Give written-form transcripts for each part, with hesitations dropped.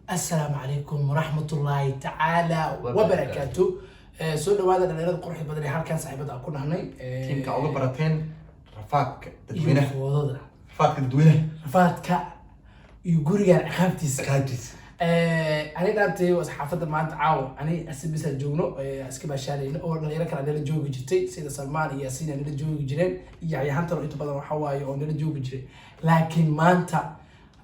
Assalaamu calaykum waraxmatullaahi tacaala wabarakaatu. Soo dhawaada dhalinyarada quruxda badan ee halkan saaxiibada aan ku nahnay. Tiimka uga barateen rafaadka iyo dadweynaha, foodada, rafaadka dadweynaha, rafaadka iyo gurigan ciqaabtiisa. Ciqaabtiisa. Ani dhaantay waa saxaafadda maanta caawa ani asibisa joogno, iska baashaalayno oo dhalinyaro kale nala joogi jirtay sida Salmaan iyo Yaasiin ay nala joogi jireen iyo Yaxya inta badan waxaa waaye oo nala joogi jiray, laakiin maanta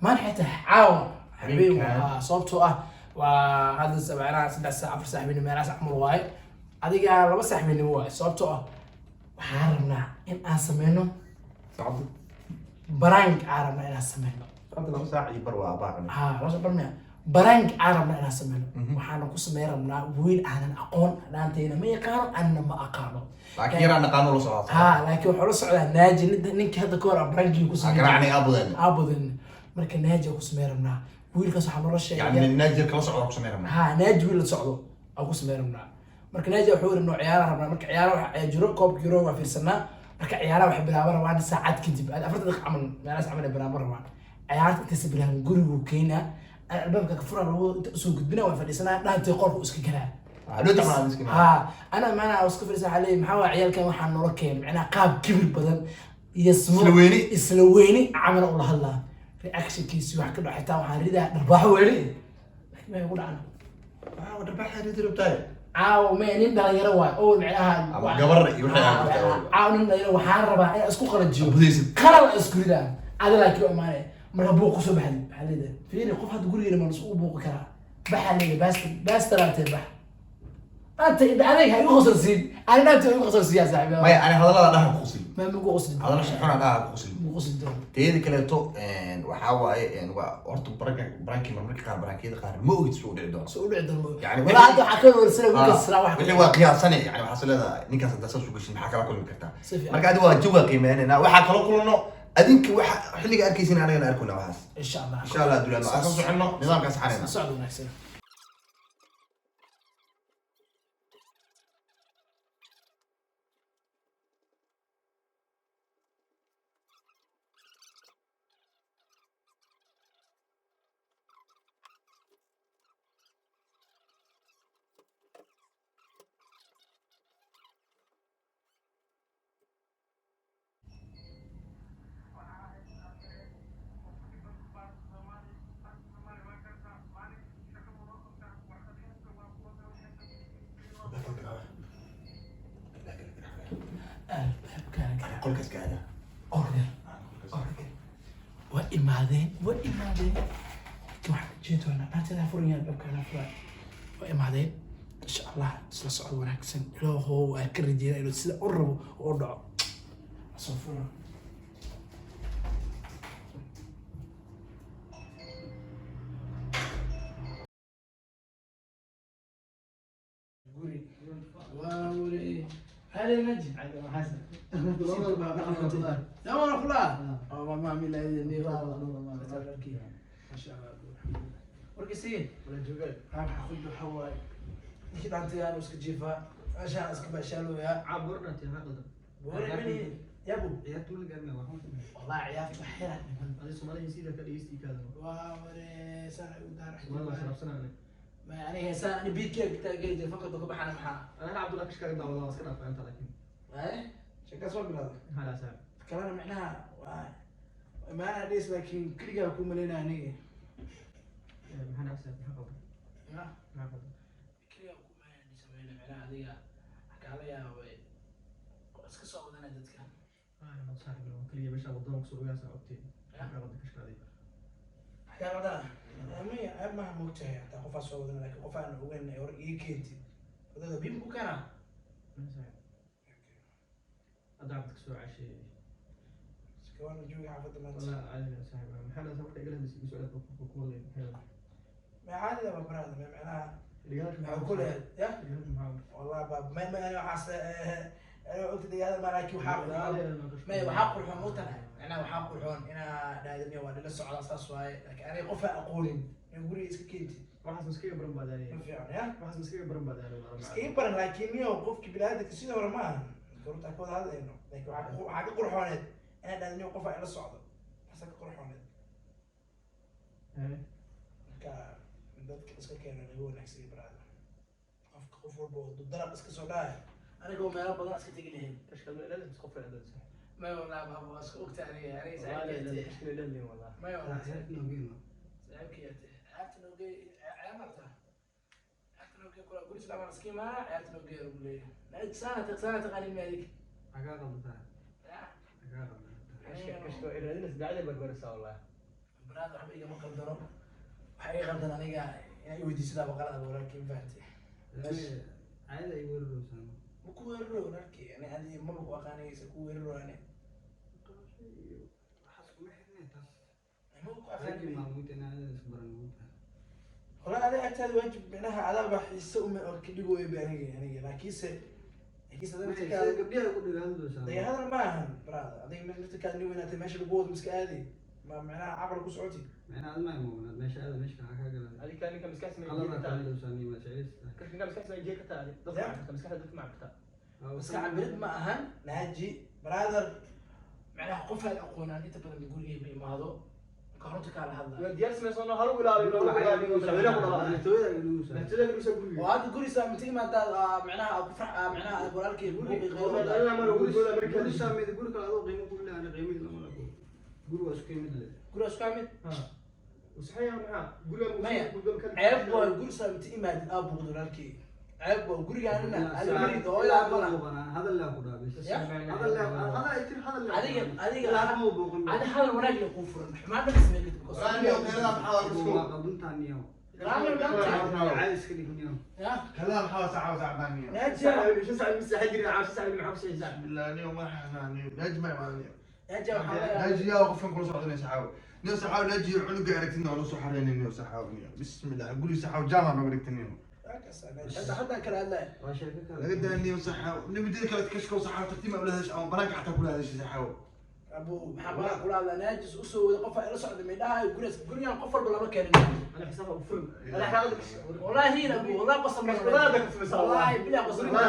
maanta xitaa caawa habeen Habeenkan. Waa sababtoo ah waa hadda sabcanaha 3 saac 4 saac habeenimo meelahaas camal waaye, adiga 2 saac habeenimo waaye, sababtoo ah waxaan rabnaa in aan sameyno saacadu prank, aan rabnaa inaan sameyno. Saacadu 2 saac iyo bar waa abaacuna. Ha, laba saac bar miya? Prank aan rabnaa inaan sameyno. Waxaana ku sameyn rabnaa wiil aanan aqoon, dhaantayna ma yaqaano, anna ma aqaano. Laakiin yaraan naqaano la socdaa. Ha, laakiin wuxuu la socdaa Naaji, ninka hadda ka hor aan prankiga ku sameyn. Garaacnay aabudeen. Aabudeen. Marka Naaji aan ku sameyn rabnaa wiilkaas, waxaa noola sheegay yani naajir kala socda ku sameyn rabnaa. Ha, Naaji wiil la socdo aan ku sameyn rabnaa. Marka Naaji wuxuu yiri noo ciyaara rabnaa. Marka ciyaara waxa jiro koobka Euro waa fiirsanaa. Marka ciyaaraha waxay bilaaban rabaan saacad kadib, 40 daqiiqo camal meelahaas camal ay bilaaban rabaan. Ciyaarta intaysa bilaaban guriguu keenaa, albaabka ka furaa, lagu inta usoo gudbina, waa fadhiisanaa, dhaantay qolka uu iska galaa. Hadhow tacmal iska. Ha, ana maanaa iska fadhiisa, waxaa leeyahay maxaa waa ciyaalkan waxaa noola keenay, macnaha qaab kibir badan iyo Isla weyni. Isla weyni camal ula hadlaa, reactionkiisi wax ka dhaco xitaa waxaan ridaa dharbaaxo weli, laakiin may ugu dhacan. Waxaa dharbaaxa ridi rabtaay. Caawa me nin dhalinyaro waay oo macnaha Ama gabar iyo wixii aad rabtaa oo. Caawa nin dhalinyaro waxaan rabaa inaan isku qalajiyo. Budaysid. Qalal aan isku ridaa ada, laakiin waa imaanaya marka buuq kusoo baxday, waxaa leedahay fiiri qof hadda gurigeena ma lasu buuqi karaa, baxaa leedahay baasta baastaraatee bax anta indha adeeg ha igu qosolsiin, ani dhaanta igu qosolsiiyaa saaxiib. Maya, ani hadallada dhaha ku qusil. Ma igu qoslin. Hadalla xuna dhaha ku qusil. Igu qosli doono. Teeda kaleeto waxaa waaye waa horta pranka prankii marmarka qaar prankiyada qaar ma ogid suu dhici doono. Soo u dhici doono. Yani walaa hadda waxaa ka warsanay wiilka siraa wax. Wixii waa qiyaasane, yani waxaa is leedahay ninkaas haddaa saas u gashin maxaa kala kulmi kartaa? Si fiican. Marka adi waa jawa qiimeynayna, waxaa kala kulano adinka waxa xilliga arkaysin anagana arkuna waxaas. Insha Allah. Insha Allah dulaan aan soo soconno nidaamkaas xanayna. Socod wanaagsan. Albaabkaan gara. Qolkaas ka aada. Organ organ, waa imaadeen, waa imaadeen. Laakiin waxaan ujeedi doonaa dhaanteeda furan yahay, albaabkaana furan, waa imaadeen. Insha Allah isla socod wanaagsan. Ilaahow waa ka rajeynaa inuu sida u rabo u dhaco. Soo furan. Guri waa wuri hada naji تمام خلاص. اه ما عمل ما شاء الله. warkisiin xaafadda waxaa waaye ninkii dhaantayaan iska jiifaa, meeshaan iska baashaalooyaa. Yabu wallahi ciyaarta wax yaraa dhiman. Waa wareesaan ay u daar. Ma aniga heesaan ani beatkeyga taageeri jiray, fanka ka baxana maxaa eh sheekaas waa bilowday kalena micnaha waa imaanaa dhees, laakiin keligaa ku malaynaa aniga. Ya keligaa ku malaynaa sameyna, micnaha adiga waxaa kaala yaabay iska soo wadanaya dadka. Waxaa wadaa maya ceeb maaha, moogtahay hataa qofaa soo wadana, laakiin qof aan ogeyn ay hor ii keentid wadada biim ku keenaa. Iska waana joogi xaafadda maanta. Ma caadida waa baraada ma micnaha maxaa ku leeyahay ya wallahi ba ma ani waxaas ani ogta degaada ma, laakiin waxaa qurxoon maya, waxaa qurxoon moogtahay, macnaha waxaa qurxoon inaa dhaadamiya waa nila socdaa saas waaye, laakiin aniga qof aan aqoonin in guriga iska keentid ma fiican ya iskaga baran, laakiin miyo qofki biniaadamka sidii hore ma ahan runta ka wada hadlayno, laakiin waxaa ka qurxooneed inaa dhaadamiyo qof aan ila socdo, waxaasa ka qurxooneed. Marka Dadka iska keena naga wanaagsan, brother. Qofka, qof walba oo dalaq iska soo dhacay, anigoo meelo badan iska tegi lahayn. May walaa baaba, waa iska ogta aniga saaxiibkay. May walaa, saaxiibkay ciyaarta noogey, ciyaar marta ciyaarta noogey kula guri islaam aan iska imaana, ciyaarta noogey lagu leeyahay. Saana saana taqaanin ma adig? Brother, waxba igama qaldano. Waxa iga qaldan aniga inaa i weydiisadaa qalad, walaalkii, ma fahantay? Ma ku weeraro, walaalkii. Ani adi maba ku aqaanaysa ku weeraro ani. Maba ku aqaanay. Walaa adiga agtaada waajib, micnaha adaaba xiise uma oo ka dhigooyo ba aniga, laakiinse adiga laftirkaada dee hadal ma ahan, brother. Adiga laftirkaada nin weynaatay, meesha lagu wado miska aadi ma micnaha caqli ku socoti. Iska cabirid ma ahan, Naaji brother. Macnaha qof aad aqoonaan inta badan gurigay ma imaado, marka runta kaala hadlaa. Oo hadda gurisaa inta imaadaad macnaha aad ku farx macnaha aad walaalkay buuqi gurigaa isku mid. Maya, ceeb waa gurisaa inta imaadid aa buuqdo, walaalkay, ceeb waa gurigaanina adiga hooyadaa mala. Adiga adiga adi hadal wanaag leh kuu furan, xumaan dhan samey kadib. Ya. كلام حاول ساعة وساعة. Naaji. بالله نيو ما حنا نجمع ما نيو. Naaji, waxaa laga yaabaa ناجي يا قفن كل صعدنا سحاو نيو سحاو ناجي عنق عرفتنا ونص حرين نيو سحاو نيو بسم الله قولي سحاو جامع ما قلت نيو. Hadda hadda kala hadlaya. لقد نيو سحاو نبدي كلا تكشكو سحاو تقديم ولا هذا او براك حتى كل هذا الشيء سحاو. Abu, maxaa baraa kula hadlaa? Naajis usoo wada qofa ila socda midhaha gurigas, gurigan qof walba lama keenin. Wallahi abu, wallahi qasam, wallahi bilaa qasam. Ma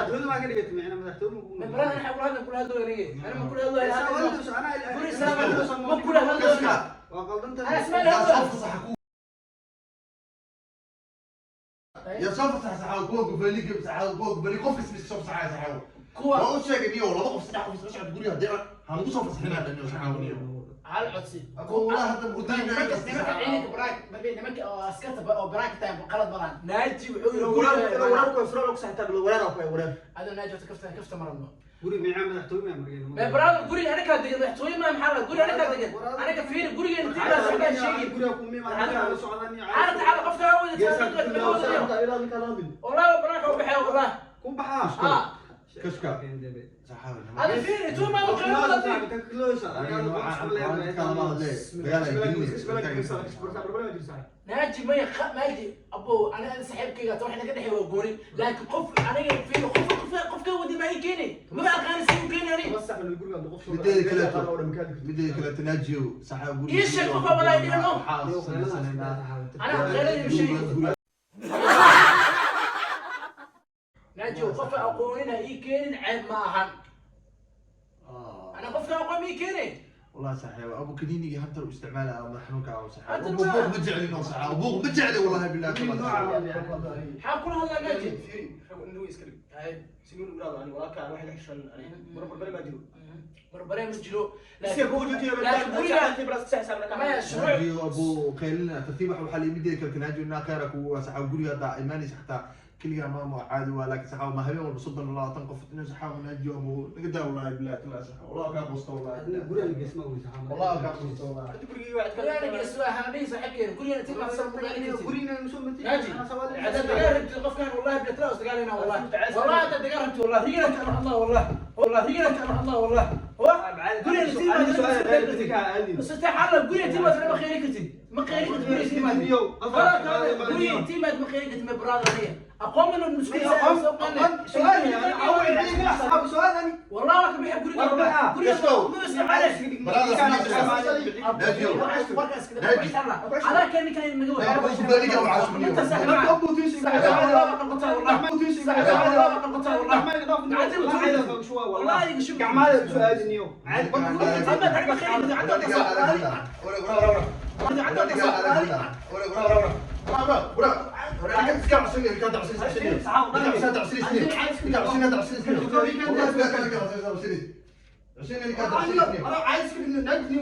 brother, waxaa kula hadla kula hadlo aniga, ana ma kula hadlo guri islaam, ma kula hadlo. Ana ismail يا hadlo. صف صح يا صف صح سحاو كوك فليك سحاو كوك فليك قف اسمي صف صح سحاو Kuwa ما هو شيء نيو ولا قف صح قف صح تقول يا دير هنقص في صحنا نيو سحاو نيو. Hal codsi. أبو والله هذا مقدام. Nimanka ciidanka baraak nimanka oo askarta oo baraak tahay qalad badan. Naaji wuxuu yiri guriga adoo Naaji horta kafta kafta marano. Ma brother, guriga anakaa degan, madaxtooye ma maxaa la guriga anakaa degan. Anaga fiiri gurigeena tiibaa saxbaa sheegin. Xaalad xaalad qofka ha wada wallahi banaanka u baxay wallah. Ha. كشكا سحاو. Ada fiiri intuu ma qiimo badan. Naaji maya naaji abo, ana ana saaxiibkayga ta wax naga dhexeeya waa gooni, laakiin qof aniga fiiri qof qof qof ka wadi ma ii keeni, maba aqaani si uu keeni ani. Mideeda kale tanaajiyo saxaa guriga. Ii sheeg qof walaa dhihno. Ana khayradii sheegi. Naaji, qof aqoonina ii keenin ceeb ma ahan. Ana qofka aqoon ii keeni. والله صحيح ابو كنيني هنتر واستعماله او حنوك او صحيح هنتر ابو ما- بوق بجعلي انه صحيح ابو بوق بجعلي والله بالله maxaa kula hadlaa Naaji? Barbare ma jiro, laakiin guriga maya shuruuc. ناجي ابو قيلنا ترتيب وحال مدي كل تناجي انه خيرك وصحاب غوري هذا ايماني حتى كل ما عادي ولكن صحاب ما هبين ولا صدن الله تنقف انه صحاب ناجي ابو نقدر والله بالله كل صحاب والله كان قصه والله والله كان قصه والله. Guriga geeso waxaan dhihi saaxiibkeen guriga intii ma soo Naaji, هذا دقال ربتي قف كان والله بلا دقالنا والله والله هذا دقال ربتي والله رجلك الله والله والله رجلك الله والله هو guriga intii ma بس تعال guriga intii ma ما خيري كنتي ما خيري كنت guriga intii ma guriga intii ma ما خيري كنت ما brother هي اقوم من المشكله. والله ما بحب guriga guriga ما يسمع على كان كان Ninka 20 ninka 20 20 ninka 20 20 ninka 20 20 ninka 20 20 ninka 20. انا عايز ناجي.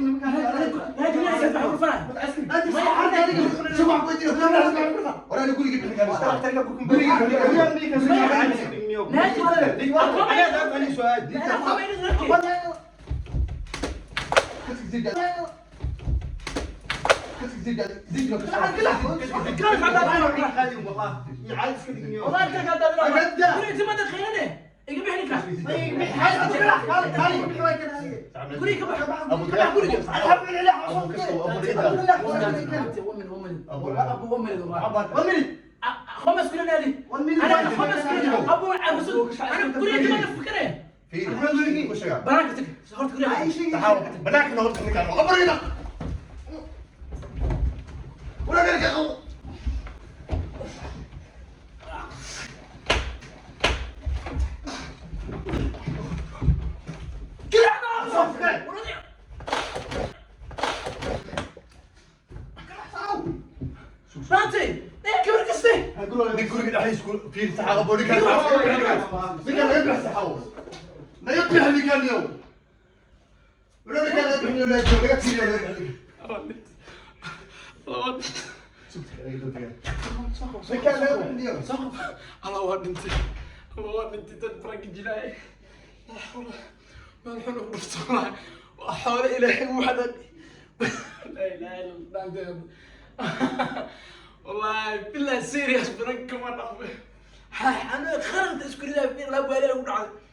ناجي ناجي فرح. ناجي. لا. والله كان قاعد قولي ما تخيلني يقبح لك. قولي كبح قولي. ابو 1 minute 5 كيلو نادي انا 5 كيلو ابو ابو انا قولي ما تفكرين بركتك صورت قولي. بناك نهرت ninkaan abarina wala ninka. رانتي ايه كبر كستي. Nin guriga dhexdiisa ku fiir saxaabo, ninkaan ninkaan laga bix saxaabo, naga bix ninkaan yow wala ninkaan laga bixin laga tiiriyo laga bix ninkaan laga bixin yow. Allah waa dhintay, Allah waa dhintay. Dad prank jilaay laa xawla meel xun ugu dhufto walahi. Waa xoolo Ilaahay waxda laa ilaaha illa Allah. Wallahi billahi serious prank kama dhaqmo. انا خرجت اسكري في لا بالي ugu dhacday.